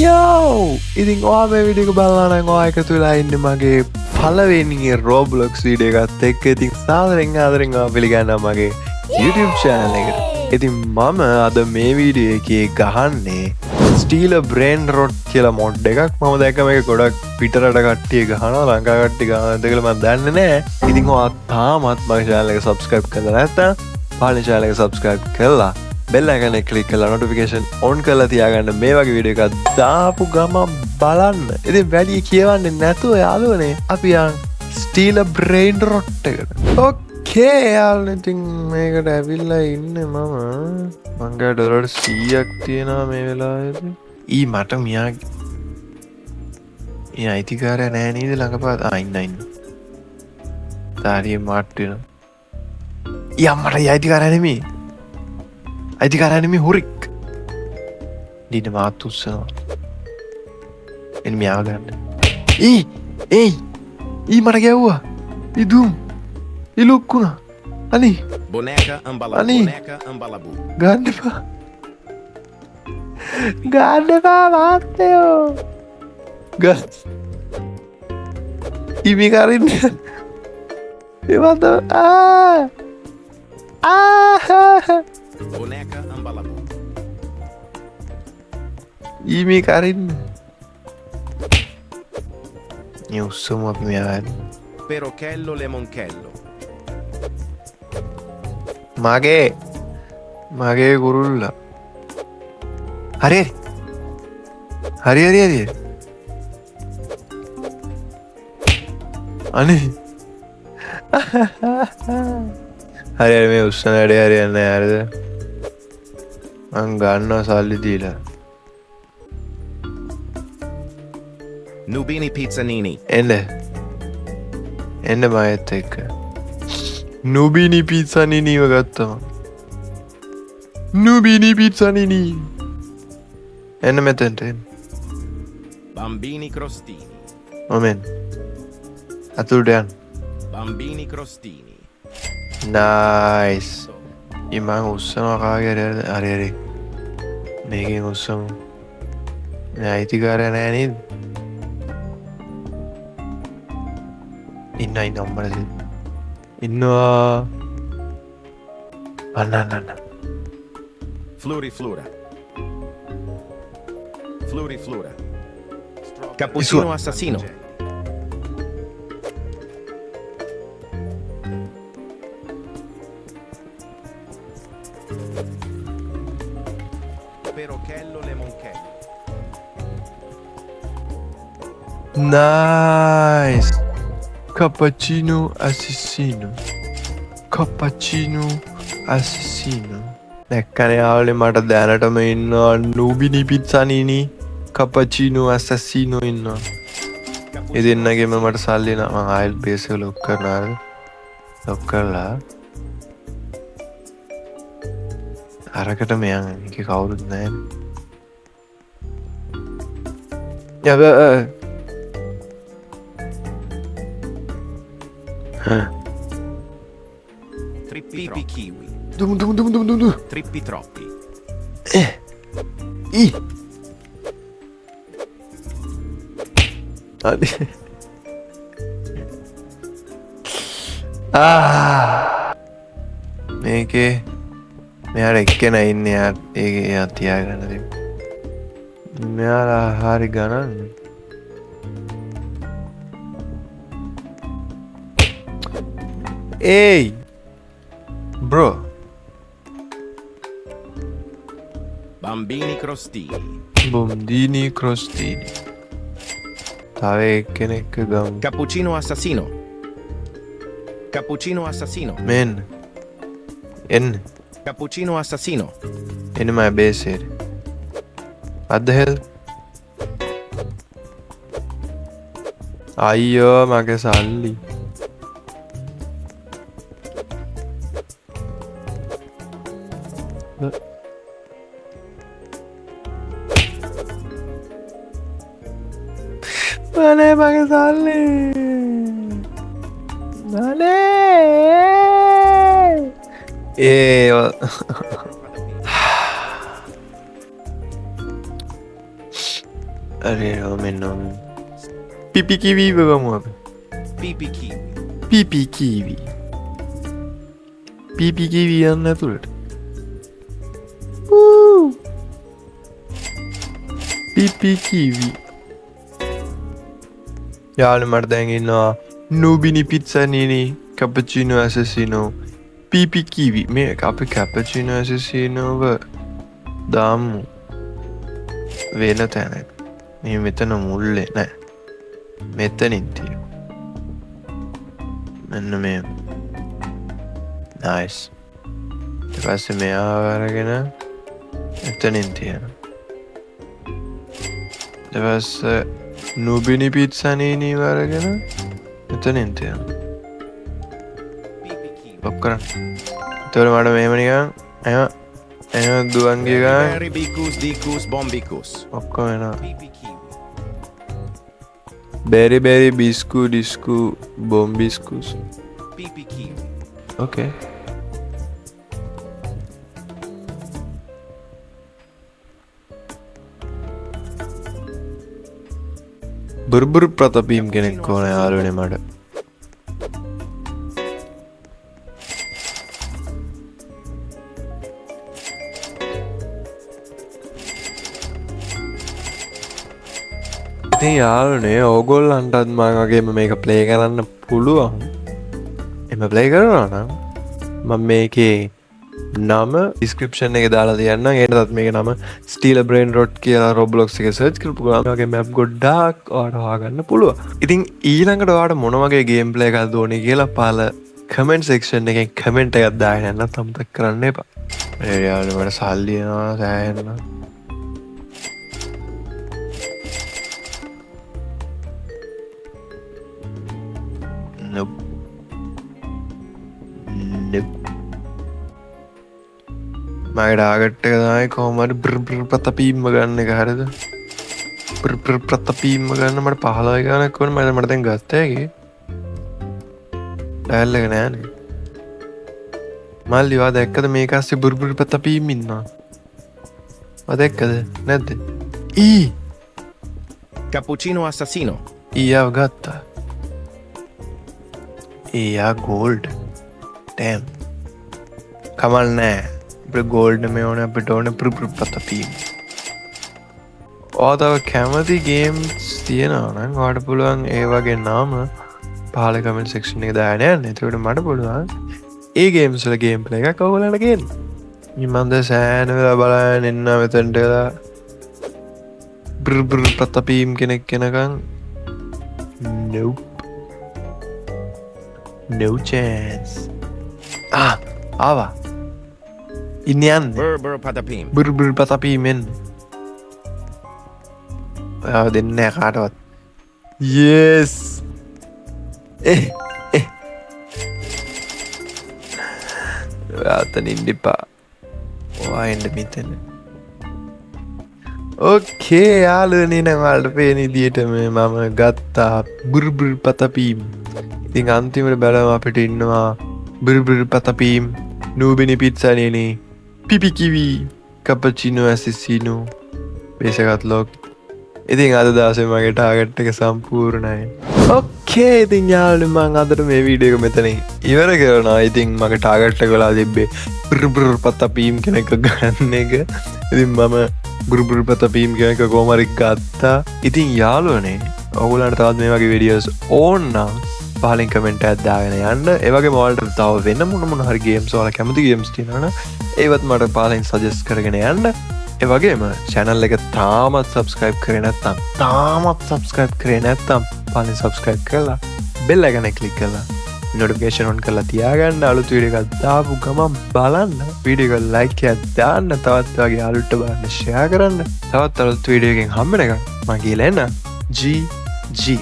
යෝ ඉතින් ඔයා මේ වීඩියෝ එක බලලා නම් ඔයා එකතු වෙලා ඉන්නේ මගේ පළවෙනි Roblox video එකත් එක්ක. ඉතින් සාදරෙන් ආදරෙන් ඔයා පිළිගන්නවා මගේ YouTube channel එකට. ඉතින් මම අද මේ වීඩියෝ එකේ ගහන්නේ Steal a Brain Rot කියලා මොඩ් එකක්. මම දැක්ක මේක ගොඩක් පිටරට කට්ටිය ගහනවා, ලංකා කට්ටිය ගහනවද කියලා මම දන්නේ නෑ. ඉතින් ඔයා තාමත් මගේ channel එක subscribe කරලා නැත්නම් පහලින් channel එක subscribe කරලා බෙල් icon එක ක්ලික් කරලා නොටිෆිකේෂන් ඔන් කරලා තියාගන්න මේ වගේ වීඩියෝ එකක් දාපු ගමන් බලන්න. ඉතින් වැඩි කියවන්නේ නැතුව යාළුවනේ අපි යන් Steal a Brain Rot එකට. ඕකේ යාළුවනේ, ඉතින් මේකට ඇවිල්ලා ඉන්නේ මම. මං ගාව ඩොලර් 100ක් තියෙනවා මේ වෙලාවේදී. ඊ මට මියා ඊ අයිතිකාරයා නෑ නේද ළඟපාත? ආ ඉන්න ඉන්න. තාරියේ මාට් වෙනවා. ඊ අම්මට ඊ අයිතිකාරයා නෙමෙයි. අයිතිකාරයා නෙමෙයි හොරෙක්. ඊට මාත් උස්සනවා. එන්න මෙයාව ගන්න. ඊ ඒයි ඊ මට ගැව්වා. ඊ දුම්. ඊ ලොක්කුණා. අනේ. Boneca Ambalabu. අනේ. Boneca Ambalabu. ගන්න එපා. ගන්න එපා මහත්තයෝ. ගන්න. ඊ මේක අරින්න. ඒ මත ආ. ආ. Boneca Ambalabu. ඊ මේක අරින්න. මේ උස්සමු අපි මෙයා. Perochello Lemonchello. මගේ කුරුල්ලා. හරි හරි. හරි හරි හරි. අනේ. හරි හරි මේ උස්සන වැඩේ හරියන්නේ නෑ හරිද? මං ගන්නවා සල්ලි දීලා. Nubini Pizzanini. එන්න. එන්න මයෙත් එක්ක. නුබිනි පිට්සනිනිව ගත්තම. නුබිනි පිට්සනිනි. එන්න මෙතෙන්ට එන්න. Bambini crostini. ඔමෙන්. අතුරට යන්න. Bambini crostini. Nice. ඊ මං උස්සනවා කාගේ හරි හරිද? හරි හරි. මේකෙන් උස්සමු. මේ අයිතිකාරයා නෑ නේද? ඉන්න ඉන්න අම්මලා දෙන්න. ඉන්නවා. අන්න අන්න අන්න. Fluri Flura. Fluri Flura. Cappuccino assassino. Perochello Lemonchello. Nice. Cappuccino assassino. Cappuccino assassino. දැක්කනේ යාළුවනේ මට දැනටම ඉන්නවා නුබිනි පිට්සනිනි කපචිනෝ ඇසැසිනෝ ඉන්නවා. ඒ දෙන්නගෙම මට සල්ලි නෑ. මං ආයෙත් බේස් එක ලොක් කරනවා හරිද? ලොක් කරලා අරකට මෙයන් ඒකේ කවුරුත් නෑනේ. යා බෑ. Trippi kiwi. දුමු දුමු දුමු දුමු දුමු. Trippi troppi. ඊ. අනේ. ආ. මේකේ මෙයාට එක්කෙනා ඉන්නේ යා ඒක එයා තියාගන්න තිබ්බ. මෙයාලා හරි ගණන්. ඒයි bro. Bambini crostini. Bambini crostini. තව එක්කෙනෙක්ව ගමු. Cappuccino assassino. Cappuccino assassino. මෙන්න. එන්න. Cappuccino assassino. එන්න මගේ බේස් එකට. What the hell? අයියෝ මගේ සල්ලි. අනේ මගේ සල්ලි. අනේ. ඒ අරේ මෙන්න පිපි කිවි ගමු අපි. Pipi kiwi. පිපි කිවි. පිපි කිවි යන්න ඇතුළට. පිපි කිවි. යාළුවෝ මට දැන් ඉන්නවා නුබිනි පිට්සනිනි කැපචිනෝ ඇසසිනෝ පිපි කිවි. මේ අපි කැපචිනෝ ඇසසිනෝව දාමු වෙන තැනක. මේ මෙතන මුල්ලේ නෑ, මෙතනින් තියෙනවා. මෙන්න මේ නයිස්. ඊට පස්සේ මෙයාව අරගෙන එතනින් තියෙනවා. ඊට පස්සේ නුබිනි පිට්සනිනි අරගෙන එතනින් තියෙනවා. ලොක් කරන්න. එතකොට මට මෙහෙම නිකන් එහෙම දුවන් ගිය ගමන් Berry bicus dicus bombicus. ඔක්කොම එනවා. Pipi kiwi. බෙරි බෙරි බිස්කු ඩිස්කු බොම්බිස්කුස්. Pipi kiwi. ඕකේ. බුර්බුර් ප්‍රතපීම් කෙනෙක් ඕන යාළුවනේ මට. ඉතින් යාළුවනේ ඕගොල්ලන්ටත් මං වගේම මේක ප්ලේ කරන්න පුළුවන්. එහෙම ප්ලේ කරනවා නම් මම මේකේ නම ඩිස්ක්‍රිප්ෂන් එකේ දාලා තියන්නම්. ඒකටත් මේකේ නම Steal a Brain Rot කියලා Roblox එකේ සර්ච් කරපු ගමන් මේ වගේ මැප් ගොඩාක් ඔයාලට හොයාගන්න පුළුවන්. ඉතින් ඊළඟට ඔයාලට මොන වගේ ගේම් ප්ලේ එකක්ද ඕනේ කියලා පහල කමෙන්ට් සෙක්ෂන් එකෙන් කමෙන්ට් එකක් දාගෙන යන්නත් අමතක කරන්න එපා. ඒ යාළුවනේ මට සල්ලි එනවා සෑහෙන්න. Nope. Nope. මගේ ටාගට් එක තමයි කොහොම හරි බ්‍ර් බ්‍ර් ප්‍රතපීම්ම ගන්න එක, හරිද? බ්‍ර් බ්‍ර් ප්‍රතපීම්ම ගන්න මට 15 ගානක් ඕනේ. මට දැන් ගත්ත හැකි. ඩයල් එක නෑනේ. මල්ලි ඔයා දැක්කද මේක අස්සේ බ්‍ර් බ්‍ර් ප්‍රතපීම් ඉන්නවා? ඔයා දැක්කද? නැද්ද? ඊ Cappuccino assassino. ඊයාව ගත්තා. ඊයා ගෝල්ඩ්. ඩෑම්. කමල් නෑ. අපිට ගෝල්ඩ් මේ ඕනේ, අපිට ඕනේ බ්‍ර් බ්‍ර් ප්‍රතපීම්. ඔයා තව කැමති ගේම්ස් තියෙනවා නම් ඔයාට පුළුවන් ඒ වගේ නාම පහළ කමෙන්ට් සෙක්ෂන් එකේ දාගෙන යන්න. එතකොට මට පුළුවන් ඒ ගේම්ස් වල ගේම් ප්ලේ එකක් ඔයගොල්ලන්ට ගේන්න. ඉතින් මං දැන් සෑහෙන වෙලා බලාගෙන ඉන්නවා මෙතනට වෙලා බ්‍ර් බ්‍ර් ප්‍රතපීම් කෙනෙක් එනකන්. Nope. No chance. ආවා. ඉන්න යන්න. Brr brr patapim. බ්‍ර් බ්‍ර් පතපීම් එන්න. ඔයාව දෙන්නේ නෑ කාටවත්. Yes. ඔයා අතන ඉන්න එපා. ඔයා එන්න මෙතන. ඕකේ යාළුවනේ නම් ඔයාලට පේන විදියට මේ මම ගත්තා බ්‍ර් බ්‍ර් පතපීම්. ඉතින් අන්තිමට බලමු අපිට ඉන්නවා බ්‍ර් බ්‍ර් පතපීම්, නූබිනි පිට්සනිනි, පිපි කිවි, කැපචිනෝ ඇසිසිනෝ, බේසගත් ලොක්. ඉතින් අද දවසේ මගේ ටාගට් එක සම්පූර්ණයි. ඕකේ ඉතින් යාළුවනේ මං අදට මේ වීඩියෝ එක මෙතනින් ඉවර කරනවා. ඉතින් මගේ ටාගට් එක වෙලා තිබ්බේ බ්‍ර් බ්‍ර් පතපීම් කෙනෙක් ගන්න එක. ඉතින් මම බ්‍ර් බ්‍ර් පතපීම් කෙනෙක් කොහොම හරි ගත්තා. ඉතින් යාළුවනේ ඔයගොල්ලන්ට තවත් මේ වගේ වීඩියෝස් ඕන නම් පහලින් කමෙන්ට් එකක් දාගෙන යන්න. ඒ වගේම ඔයාලට තව වෙන මොන මොන හරි ගේම්ස් ඔයාලා කැමති ගේම්ස් තියෙනවා නම් ඒවත් මට පහලින් සජෙස්ට් කරගෙන යන්න. ඒ වගේම channel එක තාමත් subscribe කරේ නැත්නම්, තාමත් subscribe කරේ නැත්නම් පහලින් subscribe කරලා bell icon එක click කරලා notification on කරලා තියාගන්න. අලුත් වීඩියෝ එකක් දාපු ගමන් බලන්න, වීඩියෝ එක like එකක් දාන්න, තවත් ඔයාගේ යාළුවන්ට බලන්න share කරන්න. තවත් අලුත් වීඩියෝ එකකින් හම්බ වෙනකම් මම ගිහලා එන්නම්. GG.